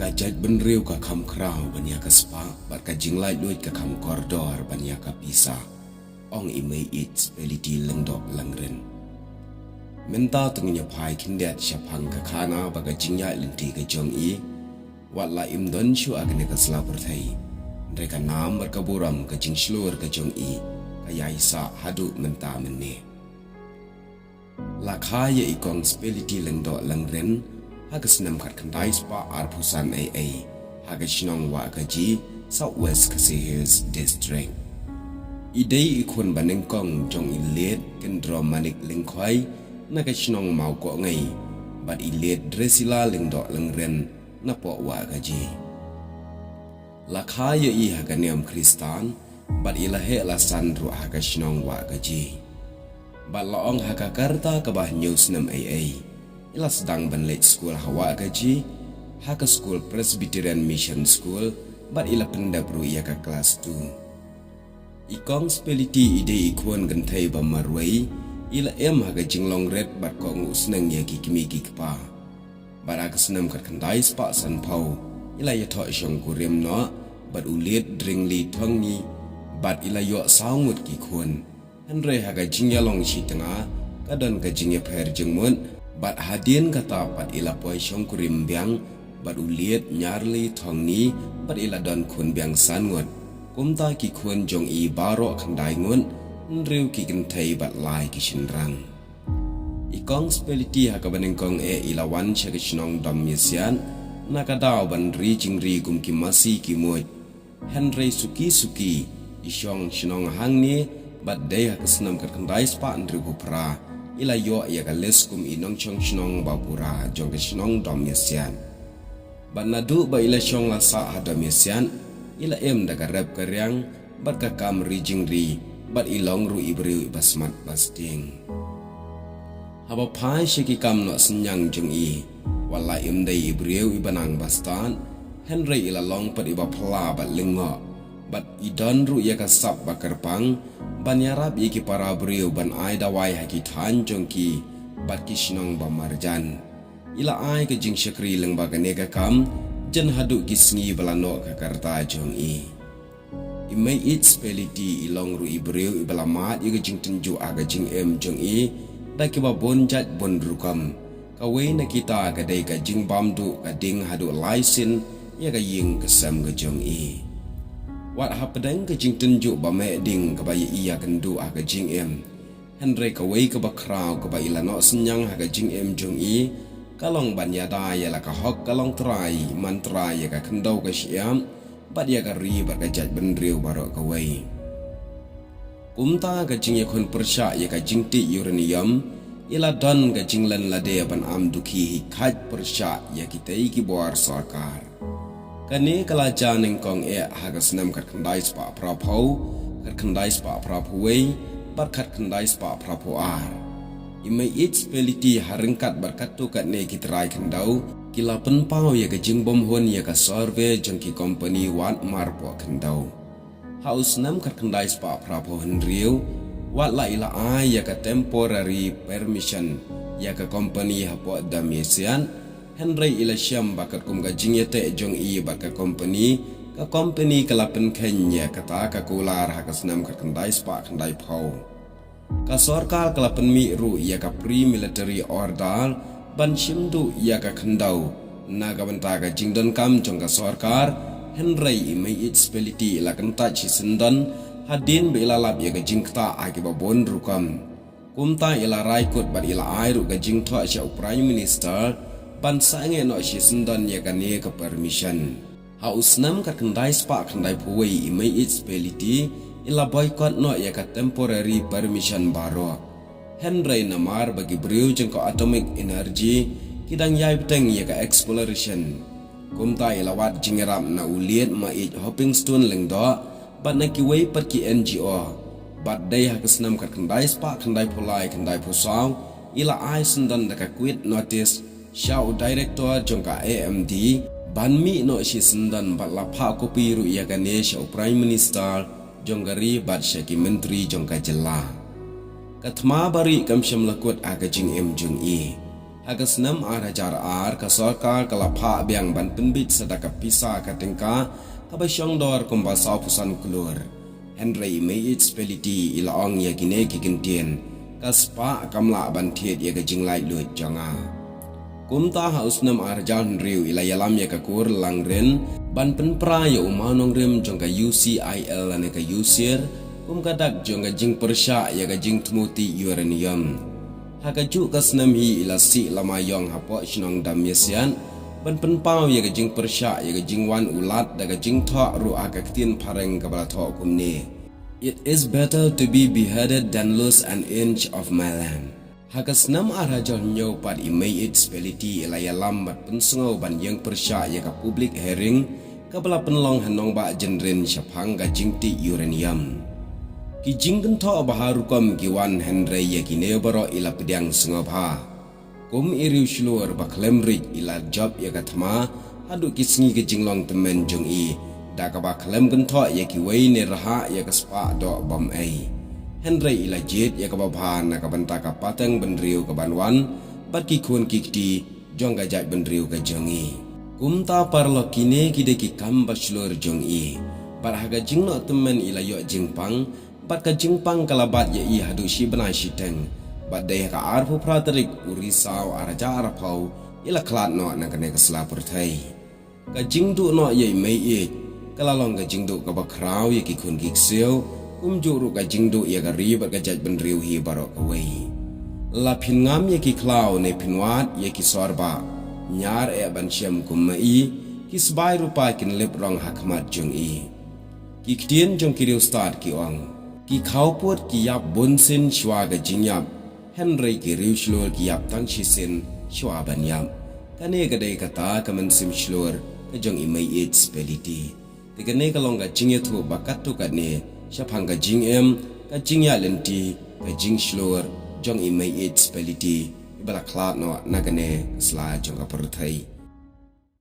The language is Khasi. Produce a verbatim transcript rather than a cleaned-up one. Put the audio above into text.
Ka jaitbynriew ka kham khraw ban ïa ka spah bad ka jinglaitluid ka kham kordor ban ïa ka pisa, ong i Mei Ïeit Spelity Lyngdoh Langrin. Mynta te ngin ïa phai khyndiat shaphang ka khana bad ka jingïaid lynti ka jong i. Wat la im don shuh ha kane ka sla pyrthei, hynrei ka nam bad ka burom, ka jingshlur ka jong i ka ïai sah haduh mynta mynne. La kha ïa i Kong Spelity Lyngdoh Langrin ha ka snem khatkhyndai spah arphew san ei ei ha ka shnong Wahkaji, South West Khasi Hills District. I dei i khun ba nyngkong jong i Late Kyndrom Manik Lyngkhoi na ka shnong Mawkohngai bad i Late Drusilla Lyngdoh Langrin na poh Wahkaji. La kha ïa i ha ka niam Khristan bad i la heh la san ruh ha ka shnong Wahkaji. Bad la ong ha ka rta kaba hynñiew snem ei ei, i la sdang ban leit skul ha Wahkaji, ha ka skul Presbyterian Mission School, bad i la pyndep ruh ïa ka klas two. I Kong Spelity i dei i khun kynthei ba marwei, i la im ha ka jinglong rit bad kohnguh sneng ïa ki kmie ki kpa. Bad ha ka snem khatkhyndai spah sanphew, i la ïathoh shongkurim noh bad u Late Dringli Thongni, bad i la ïoh saw ngut ki khun. Hynrei ha ka jingïalong shi tnga ka don ka jingïapher jingmut, bad hadien kata pat i la poi shongkurim biang bad u Late Ñiarli Thongni, bad i la don khun biang san ngut. Kumta ki khun jong i baroh khyndai ngut, hynriew ki kynthei bad lai ki shynrang. I Kong Spelity ha kaba nyngkong eh i la wan sha ka shnong Dom Ïasiat na ka daw ban ri jingri kum ki masi ki muid. Hynrei suki suki i shong shnong hangne, bad dei ha ka snem khatkhyndai spah hynriewphew phra i la ïoh ïa ka list kum i nongshong shnong ba pura jong ka shnong Dom Ïasiat. Bad naduh ba i la shong la sah ha Dom Ïasiat, i la im da ka rep ka riang bad ka kam ri jingri, bad i long ruh i briew iba smat ba sting. Haba phai sha ki kam noh synñiang jong i, wat la im dei i briew iba nang ba stad, hynrei i la long pat iba phylla bad lyngngoh, bad i don ruh ïa ka sap ba kyrpang ban ïarap ïa ki para briew ban ai dawai ha ki thaiñ jong ki bad ki shnong ba marjan. I la ai ka jingshakri lyngba kane ka kam jan haduh ki sngi ba la noh ka rta jong i. I Mei Ïeit Spelity i long ruh i briew iba la mad ïa ka jingtynjuh ha ka jingim jong i da kiba bun jait bun rukom. Kawei na kita ka dei ka jingbam duh ka ding haduh lai sien ïa ka ïing ka sem ka jong i. Wat hapdeng ka jingtynjuh ba meh ding kaba ïa i ïakynduh ha ka jingim, hynrei kawei kaba khraw kaba i la noh synñiang ha ka jingim jong i ka long ban ïada ïa la ka hok ka long trai man trai ïa ka khyndew ka shyiap bad ïa ka ri bad ka jaitbynriew baroh kawei. Kumta ka jingïakhun pyrshah ïa ka jingtih uranium i la don ka jinglen lade ban am dukhi hi khat pyrshah ïa kitei ki bor sorkar. Kane ka la jia nyngkong eh ha ka snem khatkhyndai spah phraphew, khatkhyndai spah phraphew wei bad khatkhyndai spah phraphew ar. I Mei Ïeit Spelity ha ryngkat bad katto katne ki trai khyndew ki la pynpaw ïa ka jingbymhun ïa ka survey jong ki kompani wad marpoh khyndew. Ha u snem khatkhyndai spah phraphew hynriew, wat la i la ai ïa ka temporary permission ïa ka kompani hapoh Dom Ïasiat, hynrei i la shem ba katkum ka jingïateh jong i bad ka kompani, ka kompani ka la pynkheiñ ïa kata ka kular ha ka snem khatkhyndai spah khyndaiphew. Ka sorkar ka la pynmih ruh ïa ka pre-military order ban shim duh ïa ka khyndew na ka bynta ka jingdonkam jong ka sorkar, hynrei i Mei Ïeit Spelity i la kyntait shisyndon hadien ba i la lap ïa ka jingktah ha kiba bun rukom. Kumta i la rai kut bad i la ai ruh ka jingthoh sha u Prime Minister ban sangeh noh shisyndon ïa kane ka permission. Ha u snem khatkhyndai spah khyndaiphew wei i Mei Ïeit Spelity i la boycott noh ïa ka temporary permission baroh. Hynrei namar ba ki briew jong ka Atomic Energy ki dang ïai bteng ïa ka exploration, kumta i la wad jingïarap na u Late Maieit Hopingstone Lyngdoh bad na kiwei pat ki N G O. Bad dei ha ka snem khatkhyndai spah khyndaiphew lai khyndai phew saw i la ai syndon da ka quit notice sha u director jong ka A M D ban mih noh shisyndon bad la phah kopi ruh ïa kane sha u Prime Minister jong ka ri bad sha ki myntri jong ka jylla. Ka thma ba rieh kam shym la kut ha ka jingim jong i. Ha ka snem ar hajar ar, ka sorkar ka la phah biang ban pynbit sa da ka pisa ka tyngka kaba shongdor kumba saw phew san klur. Hynrei i Mei Eit Spelity i la ong ïa kine ki kyntien, ka spah kam lah ban thied ïa ka jinglaitluid jong nga. Kumta ha u snem ar hajar hynriew i la ïalam ïa ka kur Langrin ban pynpra ïa u mawnongrim jong ka U C I L lane ka UCIL kum ka dak jong ka jingpyrshah ïa ka jingthmu tih uranium. Ha kajuh ka snem hi i la sih lama ïong hapoh shnong Damïasiat ban pynpaw ïa ka jingpyrshah ïa ka jingwan u Lat da ka jingthoh ruh ha ka ktien phareng kaba la thoh kumne: It is better to be beheaded than lose an inch of my land. Ha ka snem ar hajar hynñiew pat i Mei Eit Spelity i la ïalam bad pynsngew ban ïeng pyrshah ïa ka public hearing kaba la pynlong ha Nongbah Jynrin shaphang ka jingtih uranium. Ki jingkynthoh bha rukom ki wan, hynrei ïa kine baroh i la pdiang sngewbha. Kum i riewshlur ba khlem rit, i la jop ïa ka thma haduh ki sngi ka jinglong tymmen jong i da kaba khlem kynthoh ïa kiwei ne rhah ïa ka spah doh bym ei. Hynrei i la jied ïa kaba bha na ka bynta ka pateng bynriew kaban wan bad ki khun ki kti jong ka jaitbynriew ka jong i. Kumta paralok, kine ki dei ki kam bashlur jong i. Bad ha ka jingnoh tymmen i la ïoh jingpang, bad ka jingpang ka la bat ïa i haduh shi bnai shiteng. Bad dei ha ka arphew phra tarik u Risaw ar hajar arphew i la khlad noh na kane ka sla pyrthei. Ka jingduh noh ïa i Mei Eit ka la long ka jingduh kaba khraw ïa ki khun ki ksiew, kumjuh ruh ka jingduh ïa ka ri bad ka jaitbynriew hi baroh kawei. La phin ngam ïa ki khlaw ne phin wad ïa ki sorbah, ñiar eh ban shem kum ma i, ki sbai rupa kin lip rong ha khmat jong i. Ki ktien jong ki riewstad ki ong: Ki khawpud ki ïap bunsien shuwa ka jingïap, hynrei ki riewshlur ki ïap tang shisien shuwa ban ïap. Kane ka dei kata ka mynsiem shlur ka jong i Mei Eit Spelity. Te kane ka long ka jingïathuh ba katto katne shaphang ka jingim, ka jingïaid lynti, ka jingshlur jong i Mei Eit Spelity, iba la khlad noh na kane ka sla jong ka pyrthei.